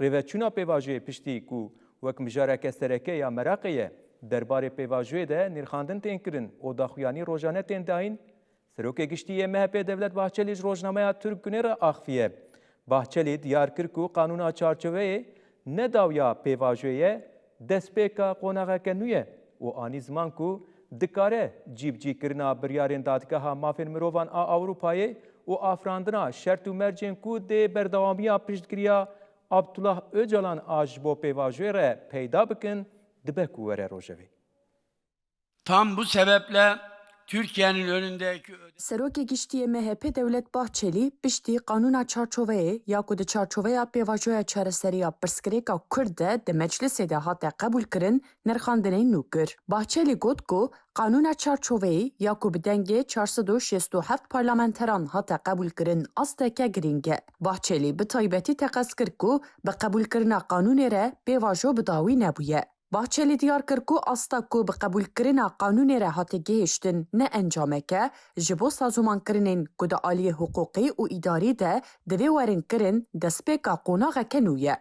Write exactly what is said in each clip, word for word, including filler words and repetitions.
Rêveçûna pêvajoyê piştî ku wek mijareke sereke ya meraqê ye, derbarê pêvajoyê de nirxandin tên kirin û daxuyanî rojane tên dayîn, Serokê Giştî yê M H P Devlet Bahçelî ji rojnameya Türk Günü re axifiye. Bahçelî diyar kir ku qanûna çarçoveyê ne dawiya pêvajoyê ye, destpêka qonaxeke nû ye û anî ziman ku dikare cîbicîkirina biryarên Dadgeha Mafên Mirovan a Ewropayê û afirandina şert û mercên ku dê berdewamiya piştgiriya Abdullah Ocalan a ji bo pêvajoyê re peyda bikin, dibe ku were rojevê. Tam bu sebeple Türkiye'nin önündeki öde- Serokê Giştî yê M H P Devlet Bahçelî piştî qanûna çarçoveyê ya ku di çarçoveya pêvajoya çareseriya pirsgirêka Kurd de di meclisê de hate qebûlkirin, nirxandinên nû kir. Bahçelî got ku qanûna çarçoveyê ya ku bi dengê çar sed û şêst û heft parlamenteran hate qebûlkirin asteke girîng e. Bahçelî bi taybetî teqez kir ku bi qebûlkirina qanûnê re pêvajo bi dawî nebûye. Bahçelî diyar kir ku asta ku bi qebûlkirina qanûnê re hate gihiştin ne encamek e, ji bo sazûmankirinên ku di aliyê hiqûqî û îdarî de divê werin kirin destpêka qonaxeke nû ye.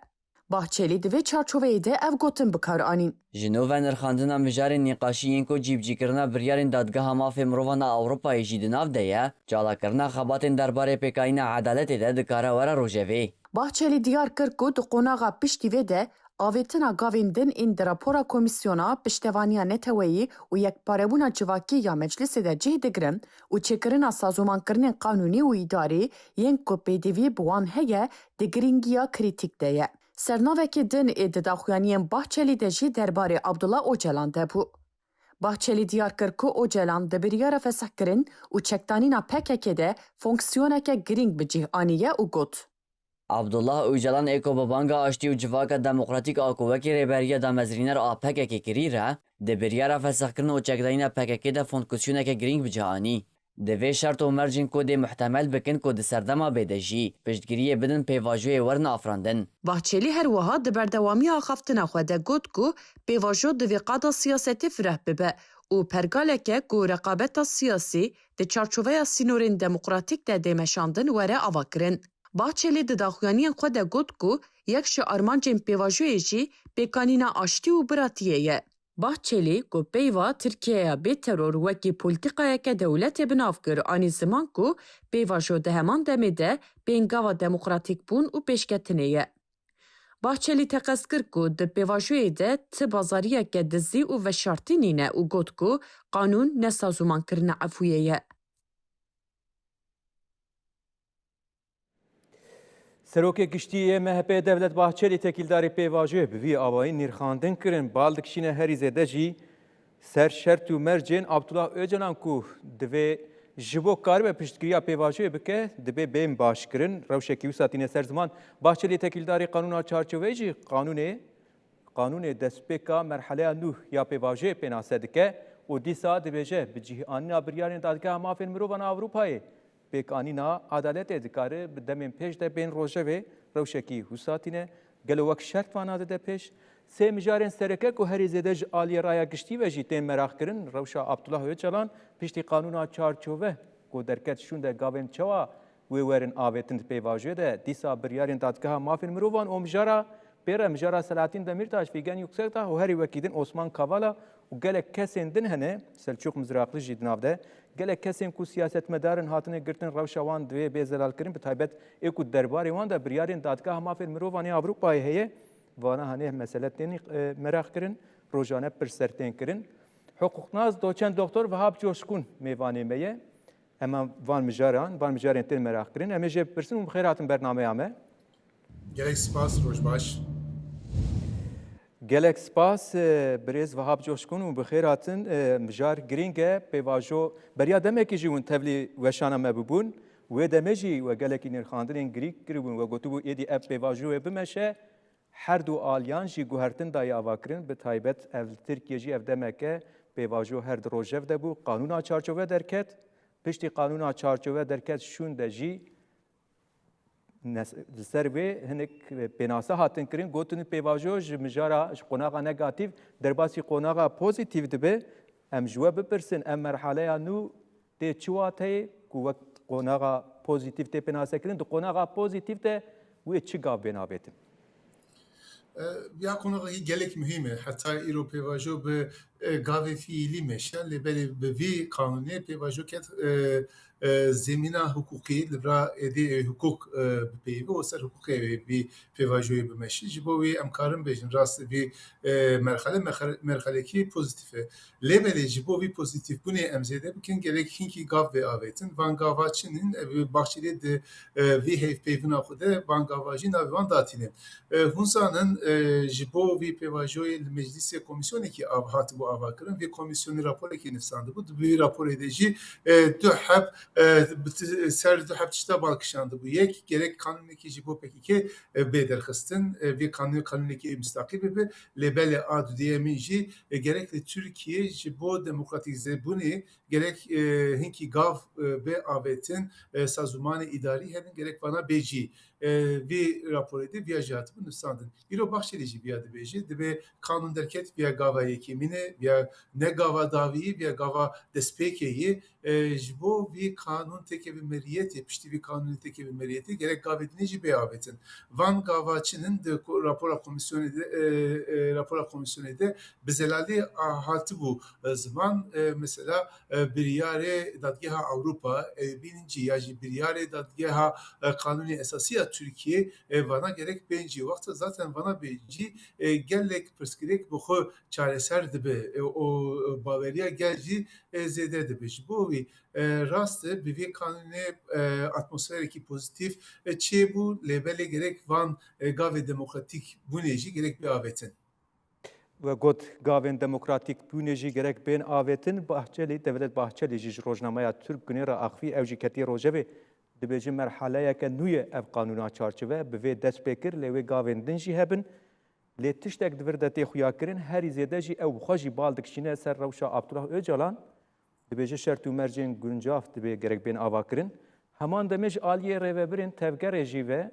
Bahçelî di vê çarçoveyê de ev gotin bi kar anîn. Ji nû ve nirxandina mijarên nîqaşî yên ku cîbicîkirina biryarên Dadgeha Mafê Mirovan a Ewropayê jî di nav de ye, calakirina xebatên derbarê pêkanîna edaletê de dikare were rojevê. Bahçelî diyar kir ku di qonaxa piştî vê de avêtina gavên din ên di rapora Komîsyona Piştevaniya Neteweyî û Yekparebûna Civakî ya Meclisê de cih digirin û çêkirina sazûmankirinên qanûnî û îdarî yên ku pêdivî bi wan heye di girîngiya krîtîk de ye. Sernavekî din ê di daxuyaniyên Bahçelî de jî derbarê Abdullah Ocalan de bû. Bahçelî diyar kir ku Ocalan di biryara fesihkirin û çekdanîna P K K de fonksiyoneke girîng bi cih aniye û got, Abdullah Ocalan ê ku bi banga aştî û civaka demokratîk a ku wekî rêberiya damezrîner a P K K kirî re, di biryara fesihkirin û çekdanîna P K K de fonksiyoneke girîng bi cih anî. Di vê şert û mercên ku dê muhtemel bikin ku di serdema bê de jî piştgiriyê bidin pêvajoyê werin afirandin. Bahçelî her wiha di berdewamiya axaftina xwe de got ku pêvajo divê qada siyasetê fireh bibe û pergaleke ku reqabeta siyasî di çarçoveya sînorên demokratîk de dê meşandin were avakirin. Bahçelî di daxuyaniyên xwe de got ku yek ji armancên pêvajoyê jî pêkanîna aştî û biratiyê ye. Bahçelî ku peyva Tirkiyeya bê teror wekî polîtîkayeke dewletê bi nav kir, anî ziman ku pêvajo di heman demê de pêngava demokratîkbûn û pêşketinê ye. Bahçelî teqez kir ku di pêvajoyê de ti bazariyeke dizî û veşartî nîne û got ku qanûn ne sazûmankirina efûyê ye. Serokê Giştî yê M H P Devlet Bahçelî tekîldarî pêvajoyê bi vî awayî nirxandin kirin, bal dikişîne herî zêde jî ser şert û mercên Abdullah Ocalan ku divê ji bo karibe piştgiriya pêvajoyê bike, divê bên başkirin. Rewşekî wisa tîne ser ziman. Bahçelî tekîldarî qanûna çarçoveyê jî qanûnê Qanûnê destpêka merheleya nû ya pêvajoyê pênase dike û dîsa dibêje, bi cih anîna biryarên Dadgeha Mafên Mirovan a Ewropayê, pêkanîna edaletê dikare bi demên pêş de bên rojevê. Rewşekî wisa tîne. Gelo wek şert vana dide pêş? Sê mijarên sereke ku herî zêde ji aliyê raya giştî ve jî tên meraq kirin, rewşa Abdullah Ocalan piştî qanûna çarçove ku derket şûn de gavên çawa wê werin avêtin di pêvajoyê de, dîsa biryarên Dadgeha Mafên Mirovan û mijara pê re, mijara Selahattin Demirtaş, Figen Yüksekdağ û herî wekî din Osman Kavala û gelek kesên din hene, Selçuk Mizrakli jî di nav de, gelek kesên ku siyasetmedar in hatine girtin, rewşa wan divê bê zelalkirin, bi taybet ê ku derbarê wan de biryarên Dadgeha Mafên Mirovan ê Ewropayê heye. Vana hanê mesele tên, e, meraq kirin, rojane pirs ser tên kirin. Hiqûqnas doçent doktor Vehap Coşkun mêvanê me ye. Em van mijaran, van mijarên tên meraq kirin. Em ê jê bipirsin û bi xêr hatin bernameya me. Gelek spas, roj baş. Gelek spas, e, birêz Vehap Coşkun û bi xêr hatin. E, mijar girîng e, pêvajo beriya demekî jî hûn tevlî weşana me bibûn. Wê demê jî we gelekî nirxandinên girîng kiribûn, we gotibû êdî ev pêvajo wê bimeşe. Her du aliyan jî guhertin daye avakirin, bi taybet ev li Tirkiye jî ev demeke pêvajo her di rojev de bû. Qanûna çarçove derket, piştî qanûna çarçove derket şûn de jî nes-, li ser vê hinek pênase hatin kirin, gotin pêvajo ji mijara, ji qonaxa negatîf derbasî qonaxa pozîtîf dibe. Em ji we bipirsin, ev merhaleya nû tê çi wateyê ku wek qonaxa pozîtîf tê pênasekirin? Di qonaxa pozîtîf de wê çi gav bên avêtin? E, ya konuxekî gelek muhîm e. Heta îro pêvajo bi, e, gavê fiîlî meşe, lê belê bi vî qanûnê pêvajo ket, e, e, zemîna hiqûqî, li vira êdî, e, hiqûq, e, bipeyivî û ser hiqûqê wê vî pêvajoyê bimeşî. Ji bo wî em karin bêjin rast vî, e, merxele, merxele-, merxelekî pozîtîf e. Lê belê ji bo vî pozîtîfbûnê em zêde bikin, gerek hinkî gav vê avêtin. Van gava çi nin, ev Bahçelî di, e, vî hevpeyvîna xwe de van gava jî navê wan datîne. E, hûn zanin, e, ji bo vî pêvajoyê li meclîsê komîsyonekî av-, hatibû avakirin. Vî komîsyonî raporekî nivîsandibû. Di vî raporê de jî, e, du heb, e, bi ti-, ser du heb tişta bal kişandibû. Yek, gerek kanûnekî ji bo P K K, e, bê derxistin. E, vî kanûn, kanûnekî mistaqîl bibe. Lê belê a duduyemîn jî, e, gerek li Tirkiyê ji bo demokratîzebûnê gerek, e, hinkî gav, e, bê avêtin, e, sazûmanê îdarî hebin, gerek vana bê cî. E, vî raporê de viya jî hatibû nivîsandin. Îro Bahçelî jî viya dibêje, dibê kanûn derket viya gava yekemîn e, viya ne gava dawiyî, viya gava destpêkê ye. E, ji bo vî kanûn têkeve meriyetê, piştî vî kanûnê têkeve meriyetê, gerek gavê dinê jî bê avêtin. Van gava çi nin di ko-, rapora komîsyonê de, e, e, rapora komîsyonê de bi zelalî a hatibû, e, ziman, e, mesela, e, biryarê Dadgeha Ewropa, e, bînin cî ya jî biryarê Dadgeha, e, Kanûnê Esasî ya Tirkiyê, e, vana gerek bên cî. Wexta zaten vana bên cî, e, gelek pirsgirêk bi xwe çareser dibe. E, û, e, baweriya gel jî, e, zêde dibe. Ji bo wî, e, rast e, bi vê kanûnê, e, atmosferekî pozîtîf, e, çêbû, lê belê gerek van, e, gavê demokratîk bûnê jî gerek bê avêtin. We got, gavên demokratîk bûnê jî gerek bên avêtin. Bahçelî, Devlet Bahçelî jî ji rojnameya Türk Günü re axivî, ew jî ketiye rojevê. Dibêje merheleyeke nû ye ev qanûna çarçive, bi vê dest pê kir, lê wê gavên din jî hebin. Lê tiştek di vir de tê xuyakirin, herî zêde jî ew bi xwe jî bal dikişîne ser rewşa Abdullah Ocalan. Dibêje şert û mercên guncav dibê gerek bên avakirin. Heman demê ji aliyê rêvebirên tevgerê jî ve,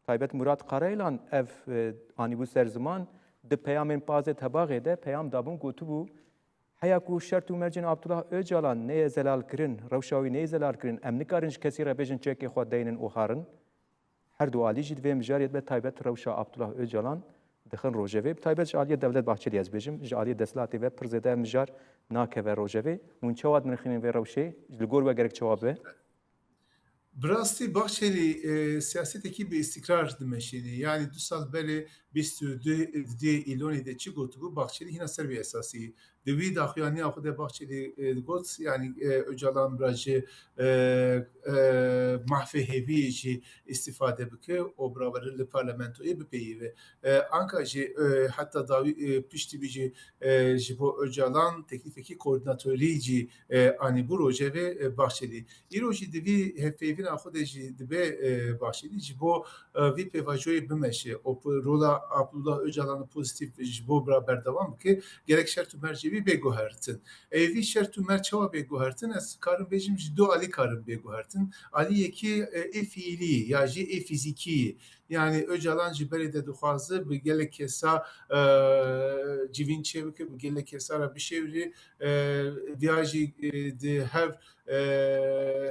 taybet Murat Karaylan ev, e, anîbû ser ziman, di peyamên Pazê Tebaxê de peyam dabûn, gotibû, heya ku şert û mercên Abdullah Ocalan neyê zelalkirin, rewşa wî neyê zelalkirin, em nikarin ji kesî re bêjin çekê xwe deynin û harin. Her du alî jî di vê mijarê de taybet rewşa Abdullah Ocalan dixin rojevê. Bi taybet ji aliyê Devlet Bahçelî ez bêjim, ji aliyê desthilatê ve pir zêde ev mijar nakeve rojevê. Hûn çawa dinirxînin vê rewşê? Li gor we gerek çawa be? Bi rastî Bahçelî, e, siyasetekî bi îstikrar dimeşîne. Yanî du sal berê bîst û du, du Îlonê de çi gotibû, Bahçelî hîna ser vê esasî. Di wî daxuyaniya xwe de Bahçelî, e, digot, yanî, e, Ocalan bira ji, e, e, mahfê hêviyê jî îstîfade bike û bira were li parlamentoyê bipeyive. E, anka jî, e, heta dawî, e, piştî vî jî, e, ji bo Ocalan teklîfekî koordînatorî jî, e, anîbû rojevê, e, Bahçelî. Îro jî di vî hevpeyvîna xwe de jî dibe, e, Bahçelî ji bo, e, vî pêvajoyê bimeşe û p-, rola Abdullah Ocalan pozîtîf ji bo bira berdewam bike, gerek şert û mercê wî bê guhertin. Ê vî şert û merc çawa bê guhertin? Ez karim bêjim ji du alî karin bê guhertin. Alî yekî, e, ê fiîlî ya jî ê fîzîkî. Yanî Ocalan ji berê de dixwaze bi gelek kesa, e, civîn çêbike, bi gelek kesa re bişêwirî, e, viya jî, e, di hev, e,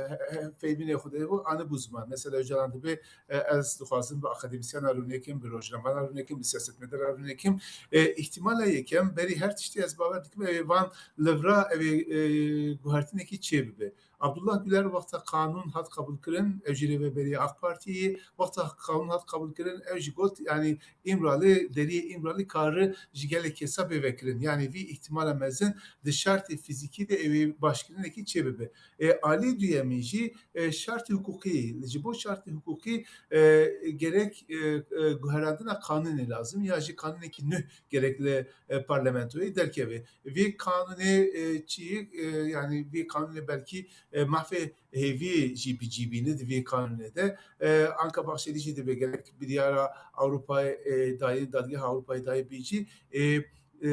he-, he-, feyvînê xwe de bû, anîbû ziman. Mesela Ocalan dibê, e, ez dixwazim bi akademisyana rûnekim, bi rojnamana rûnekim, bi siyasetmedara rûnekim. E, îhtîmala yekem, berî her tiştî ez bawer dikim, ew ê van li vira ew ê, e, guhertinekî çêbibe. Abdullah Güler wexta qanûn hat qebûlkirin, ew jî rêveberiya AK Partiyê, wexta qanûn hat qebûlkirin, ew jî got, yanî Îmralî, deriyê Îmralî kare ji gelek kesa bê vekirin. Yanî vî îhtîmala mezin di şertê fîzîkî de ew ê başkirinekî çêbibe. E, alî duyemîn jî, e, şertê hiqûqî, ji bo şertê hiqûqî, e, gerek, e, e, guherandina qanûnê lazim ya jî qanûnekî nuh gerek li, e, parlamentoyê derkeve. Vê kanûnê, e, çi, e, yanî vê kanûnê belkî, e, mafê hêviyê jî bi cî bîne di vê kanûnê de. E, anka Bahçelî jî dibê gerek biryara Ewropayê, e, dayê, Dadgeha Ewropayê dayê bê cî. E, e,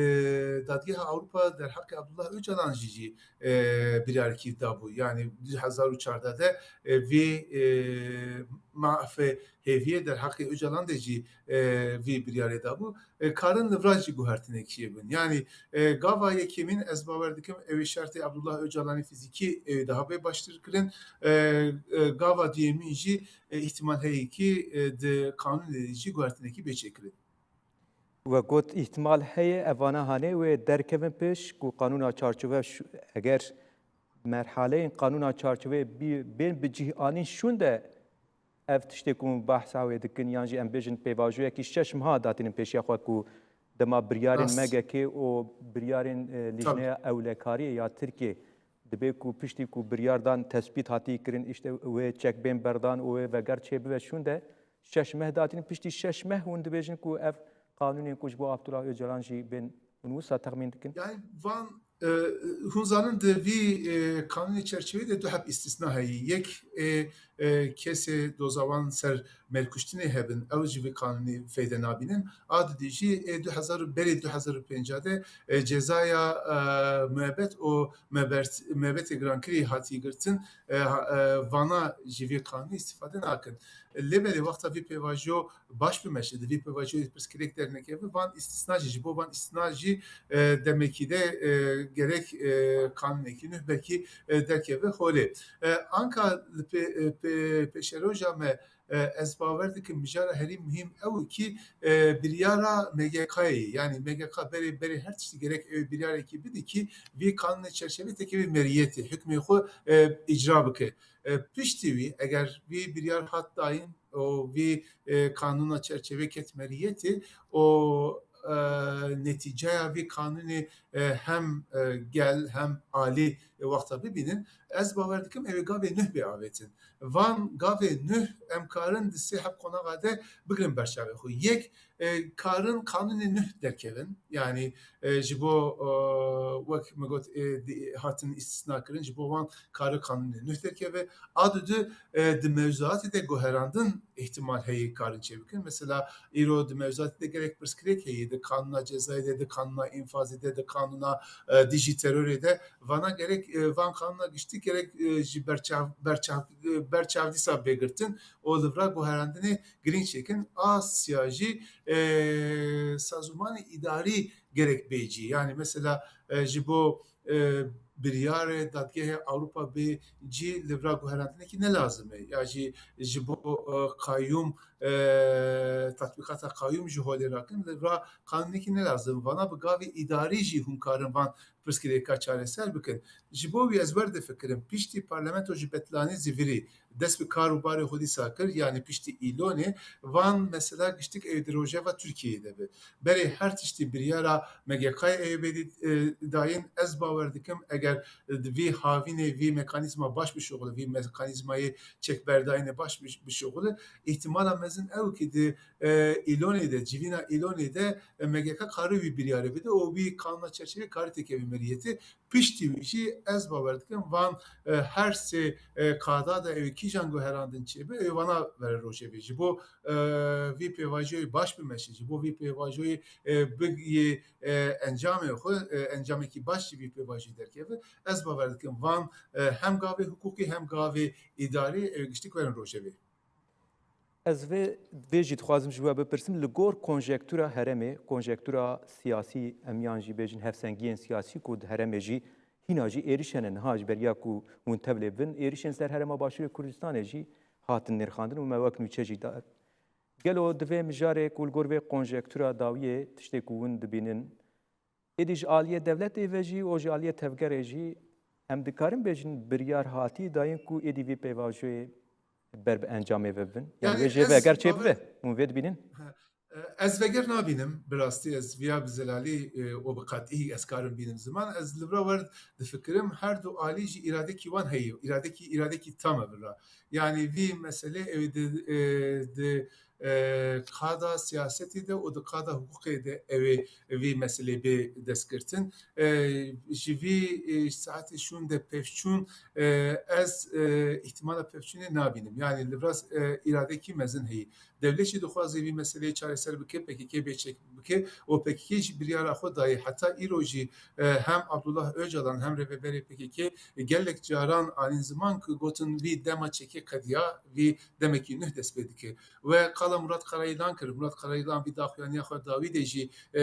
Dadgeha Ewropa derheqê Abdullah Ocalan jî jî, e, biryarekî dabû. Yanî du hezar û çardeh de, e, vê, e, mafê hêviyê derheqê Ocalan de jî, e, vî biryarê dabû. E, karin li vira jî guhertinek çêbin. Yanî, e, gava yekemîn ez bawer dikim ew ê şertê Abdullah Ocalanê fîzîkî, e, daha bê baştir kirin. E, e, gava duyemîn jî, e, îhtîmal heye kî, e, di qanûnê de jî guhertinekî bê çêkirin. We got, îhtimal heye ev vana hanê wê derkevin pêş ku qanûna çarçove, eger merhaleyên qanûna çarçove bên bi cih anîn şûnde, ev tiştê ku hûn behsa wê dikin, yan jî em bêjin pêvajoyekî şeş meha datînin pêşiya xwe ku dema biryarên M G K û biryarên, e, Lîjneya Ewlekariyê ya Tirkiyê dibê ku piştî ku biryar dan tespît hatî kirin, îşte wê çek bên berdan û wê veger çêbibe şûnde, şeş meh datînin, piştî şeş meh hûn dibêjin ku ev qanûnên ku ji bo Abdullah Ocalan jî bên, hûn wisa texmîn dikin? Yani van, e, hûn zanin di vî, e, kanûnê çerçeveyê de du heb îstisna heyî. Yek, e, e, kesê dozawan ser mêrkuştinê hebin, ew ji vî kanûnê feyde nabînin. A didî jî ê du hezar û berê du hezar û pêncî de, e, cezaya, e, muebet û muebert-, muebetê girankirî hatî girtin, e, ha-, e, vana ji vî kanûnê îstîfade nakin. Lê belê wexta vî pêvajo baş bimeşe, di vî pêvajoyê pirsgirêk dernekeve, van îstisna jî, ji bo van îstisna jî, e, demekî de, e, gerek, e, kanûnekî nuh belkî, e, derkeve holê. E, anka li pê-, e, pê-, pêşeroja me, e, ez bawer dikim mijara herî muhîm ew kî, e, biryara M G K'yê, yani M G K berê, berê her tiştî gerek ew biryarekî bidî kî vî kanûnê çerçevê têkevê meriyetê, hukmê xwe, e, îcra bike. E, piştî wî, eger vî biryar hat dayîn û vî, e, kanûna çerçevê ket meriyetê û, e, netîceya vî kanûnê, e, hem, e, gel hem alî, e, wexta bibînin, ez bawer dikim ew ê gavê nuh bê avêtin. Van gavê nuh em karin di sê heb qonaxa de bigirin berçavê xwe. Yek, e, karin kanûnê nuh derkevin. Yani, e, ji bo, e, wek me got, e, di-, hatin îstisna kirin, ji bo wan kare kanûnê nuh derkeve. A dudu, e, di mewzuatê de guherandin îhtimal heye karin çêbikin. Mesela îro di mewzuatê de gelek pirsgirêk heye, di kanûna cezayê de, di kanûna înfazê de, di kanûna, e, dijî terorê de. Vana gerek, e, van kanûna giştî gerek, e, ji berçav-, berçav-, e, berçavdîsa bê girtin û li vira guherandinê girîng çêkin. Asya jî, e, sazûmanê îdarî gerek bê cî. Yani mesela, e, ji bo, e, biryarê dadgehê Ewropa bê cî li vira guherandinekî ne lazim e. Ya jî ji bo, e, qayûm, e, tatbîkata qayûm ji holê rakin li vira qanûnekî ne lazim. Vana bi gavê îdarî jî hûn karin van pirsgirêka çareser bikin. Ji bo wî ez wer difikirim, piştî parlamento ji Betlanê Zivirî dest bi kar û barê xwe dîsa kir, yanî piştî Îlonê, van mesela giştik ew di rojeva Tirkiyeyê de bi. Berê her tiştî biryara M G K'yê ew bê dî, e, dayîn, ez bawer dikim, eger di vî havînê vî mekanîzma baş bişuxule, vî mekanîzmayê çekberdayînê baş biş-, bişuxule, îhtimala mezin ew ki di, e, Îlonê de, civîna Îlonê de, e, M G K kare wî biryarê bide û wî kanuna çerçevê kare têkeve meriyetê. Piştî wî jî ez bawer dikim van, e, her sê, e, qada de ew kîjan guherandin çêbe, ew vana vere rojevê. Ji bo, e, vî pêvajoyê baş bimeşe, ji bo vî pêvajoyê, e, bigiyê, e, encamê xwe, e, encamekî baş ji vî pêvajoyê derkeve. Ez bawer dikim van, e, hem gavê hiqûqî hem gavê îdarî ew giştik werin rojevê. Ez vê, vê jî dixwazim ji we bipirsim, li gor konjektura herêmê, konjektura siyasî, em yan jî bêjin hevsengiyên siyasî ku di herêmê jî hîna jî êrîş hene. Niha ji beriya ku hûn tevlê bibin, êrîşên ser Herêma Başûrê Kurdistanê jî hatin nirxandin û me wek nûçe jî dar. Gelo di vê mijarê ku li gor vê konjektura dawiyê tiştê ku hûn dibînin, êdî ji aliyê dewletê ve jî û ji aliyê tevgerê jî em dikarin bêjin biryar hatî dayîn ku êdî vî pêvajoyê ber bi encamê ve bibin? Yani Yani vê jê ve ez eger çê bawer bibe, hûn vê dibînin? He, e, ez veger nabînim, bi rastî ez viya bi zelalî, e, û bi qetî ez karim bînim ziman. Ez li vira wer difikirim, her du alî jî îradekî wan heye, îradekî, îradekî tam e vira. Yani vî meselê ew di, e, di, e, qada siyasetê de û di qada hiqûqê de ew ê vî meselê bê destgirtin. E, ji vî, e, saetê şûn de pevçûn, e, ez, e, îhtimala pevçûnê nabînim. Yani li vira, e, îradekî mezin heye. Dewlet jî dixwaze vî meseleyê çareser bike, P K K bê çek bike û P K K jî biryara xwe daye. Heta îro jî, e, hem Abdullah Ocalan hem rêveberê P K K gelek caran anîn ziman ku gotin vî dema çekê qediya, vî demekî nuh dest pê dike. We qala Murat Karayilan kir. Murat Karayilan vî daxuyaniya xwe dawî de jî, e, e,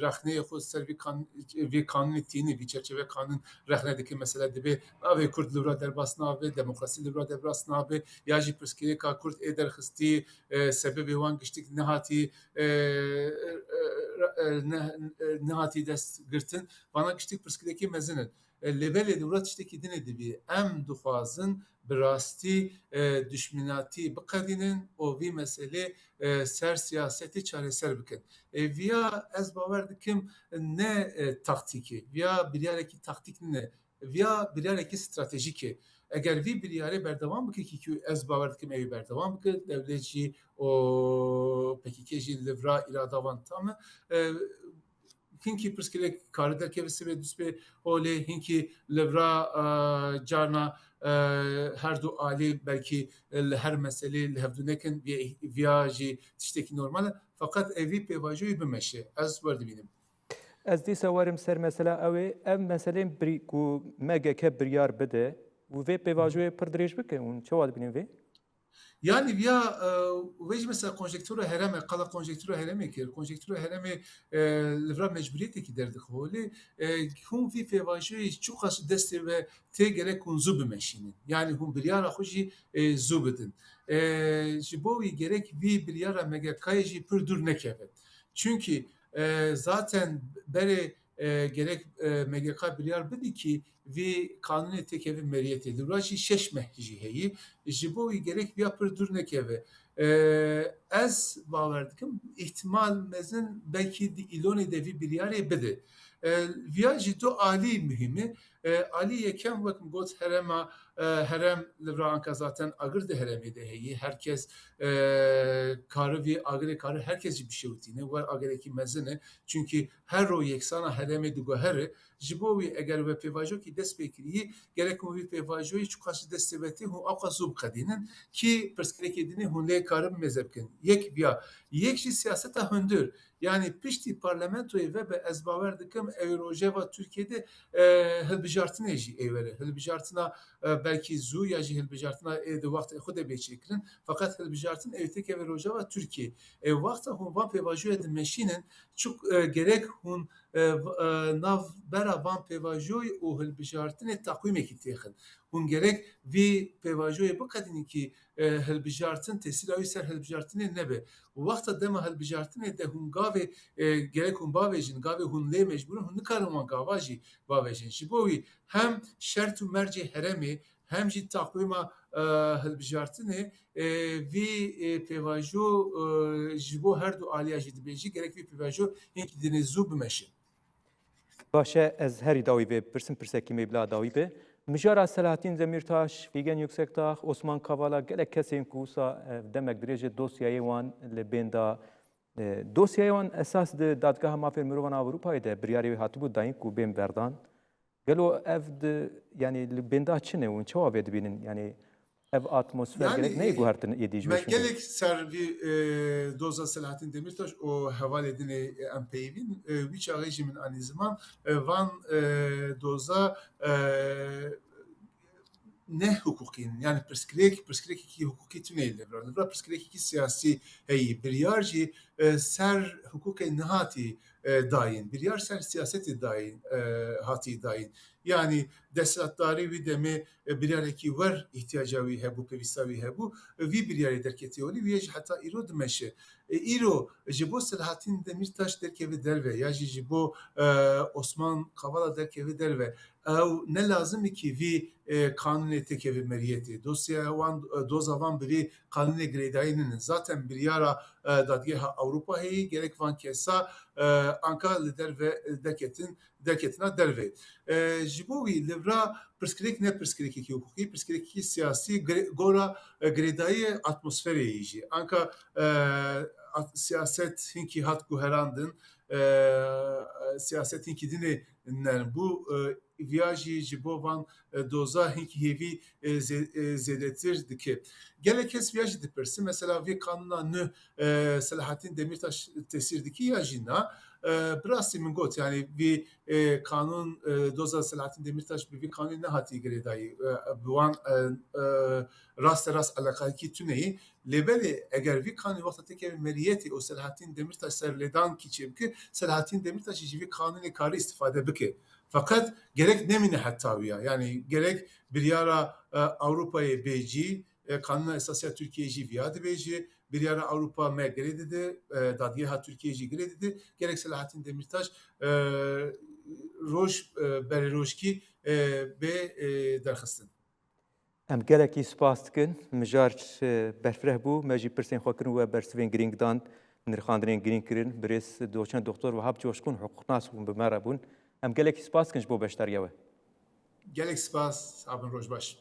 rexneyê xwe ser vî kan-, vî kanûnê tînî, vî çerçeve kanûn rexne dike. Mesela dibê navê Kurd li vira derbas nabe, demokrasî li vira derbas nabe, ya jî pirsgirêka Kurd ê derxistî, e, sebebê wan giştik nehatî, e, e, e, ne-, e, nehatî dest girtin. Vana giştik pirsgirêkê mezin in. E, lê belê li vira tiştekî din ê dibî. Em dixwazin bi rastî, e, duşminatî biqedînin û vî meselê, e, ser siyasetê çareser bikin. E, viya ez bawer dikim ne, e, taktîkê, viya biryarekî taktîk nîne, viya biryarekî stratejîk e. Eger vî biryarê berdewam bike, kî, kî ez bawer dikim ew ê berdewam bike, dewlet jî û P K K jî li vira îrada wan tam e. E, hinkî pirsgirêk kare derkeve sibê dustpê holê, hinkî li vira, e, carna, e, her du alî belkî li her meselê li hevdû nekin, viya, viya jî tiştekî normal e. Feqet ev vî pêvajoyê bimeşe. Ez werdibînim. Ez dîsa werim ser mesela ew ê, ev meselên birî-, ku M G K biryar bide û vê pêvajoyê pir dirêj bike, hûn çawa dibînin vê? Yani viya, e, vê jî mesela konjektûra herêmê, qala konjektûra herêmê kir. Konjektûra herêmê, e, li vira mecbûriyetekî derdixe holê. E, hûn vî pêvajoyê çiqas destê ve tê gerek hûn zû bimeşînin. Yani hûn biryara xwe jî, e, zû bidin. E, ji bo wî gerek vî biryara M G K'yê jî pir dûr nekeve. Çunkî, e, zaten berê, e, gerek, e, M G K biryar bidî kî vî kanûnê têkeve meriyetê. Li vira jî şeş meh jî heyî. Ji bo wî gerek viya pir dûr nekeve. E, ez bawer dikim, îhtimal mezin belkî di îlonê de vî biryarê bide. E, viya jî du alî muhîm e. E, alî yekem, wek min got, herêma, e, herêm li vira anka zaten agir di herêmê de heyî. Her kes, e, kari vî agirê kari her kes jî bişewitîne. Wer agirekî mezin e. Çunkî her ro yeksana herêmê diguhere. Ji bo wî eger we pêvajokî dest pê kirî, gerek hûn vî pêvajoyê çiqas ji destê ve tê, hûn ewqas zû biqedînin kî pirsgirêkê dinê hûn lê karin mêze bikin. Yek viya. Yek jî siyaseta hundir. Yani piştî parlamentoyê vebe ez bawer dikim ew rojeva Tirkiyê de, e, hilbijartinê jî ê were. Hilbijartina, e, belkî zû ya jî hilbijartina ê di wextê xwe de bê çêkirin. Feqet hilbijartin ê têkeve rojeva Tirkiyê. Ê wexta hûn van pêvajoya dimeşînin, çik, e, gerek hûn, e, v-, e, nav bera van pêvajoyê û hilbijartinê taqwîmekî têxin. Hûn gerek vî pêvajoyê biqedînin kî, e, hilbijartin, tesîra wî ser hilbijartinê nebe. Û wexta dema hilbijartinê de hûn gavê, e, gerek hûn bavêjin, gavê hûn lê mecbûr in, hûn nikarin wan gava jî bavêjin. Ji bo wî hem şert û mercê herêmê, hem jî taqwîma, e, hilbijartinê, e, vî, e, pêvajo, e, ji bo her du aliya jî dibêjî, gerek vî pêvajo hinkî dinê zû bimeşin. Baş e, ez herî dawî vê bipirsim, pirsekî me bila dawî be. Mijara Selahattin Demirtaş, Figen Yüksekdağ, Osman Kavala, gelek kesên ku wisa, e, demek dirêj e dosyayê wan li bênda, e, dosyayê wan esas di Dadgeha Mafên Mirovan a Ewropayê de biryarê wê hatibû dayîn ku bên berdan. Gelo ev di, yani li bênda çi ne û çawa vê dibînin? Yani ev atmosfer Yani, gerek neyê guhertin êdî ji me wê şûnde? Gelek ser vî, e, doza Selahattin Demirtaş û hevalê din ê em peyivîn, e, wî çaxê jî min anî ziman, e, van, e, doza, e, ne hiqûqî in. Yani pirsgirêk, pirsgirêkekî hiqûqî tune ye li vir. Li vir pirsgirêkekî siyasî heyî. Biryar jî, e, ser hiqûqê nehatî, e, dayîn. Biryar ser siyasetê dayîn, e, hatî dayîn. Yani desthilatdarî wî demê, e, biryarekî wer îhtiyaca wî hebû, pêwîsta wî hebû. E, vî biryarê derketî holî, wî yê jî heta îro dimeşe. E, îro ji bo Selahattin Demirtaş derkeve derve ya jî ji bo, e, Osman Kavala derkeve derve, ew ne lazim e kî vî, e, kanûnê têkeve meriyetê. Dosyaya wan, e, doza van bi vî kanûnê girêdayî nînin. Zaten biryara, e, Dadgeha Ewropa heyî, gerek van kesa, e, anka li derve, e, derketin, derketina derve. E, ji bo wî li vira pirsgirêk ne pirsgirêkekî hiqûqî, pirsgirêkekî siyasî, gire-, gora, e, girêdayî atmosferê yî jî. Anka, e, at-, siyaset hinkî hat guherandin, e, siyaset hinkî dinê nerm bû, e, viya jî ji bo van e, doza hinkî hêvî e, zê- e, zêdetir dike. Gelek kes viya jî dipirsin, mesela vê kanûna nû e, Selahattin Demirtaş tesîr dike ya jî na? E, bi rastî min got, yani vî e, kanûn, e, doza Selahattin Demirtaş bi vî kanûnê nehatî girêdayî. E, bi wan e, e, raste rast eleqayekî tuneyî. Lê belê eger vî kanûn wexta têkeve meriyetê û Selahattin Demirtaş serlêdankî çêbike, Selahattin Demirtaş jî ji vî kanûnê karî îstîfade bike. Feqet gerek nemîne heta wiya. Yani gerek biryara e, Ewropayê bê cî, e, Kanûna Esasiya Tirkiyeyê jî viya dibêje, biryara Ewropa me girê dide, e, dadgeha Tirkiyeyê jî girê dide, gerek Selahattin Demirtaş e, roj e, berê rojkî e, bê e, derxistin. Em gelekî spas dikin. Mijar e, berfireh bû. Me jî pirsên xwe kirin we bersivên girîng dan, nirxandinên girîng kirin. Birêz doçent Doktor Wehab Coşkun, hiqûqnas bûn, bi me re bûn. Em gelekî spas dikin ji bo beşdariya we. Gelek spas, abin roj baş.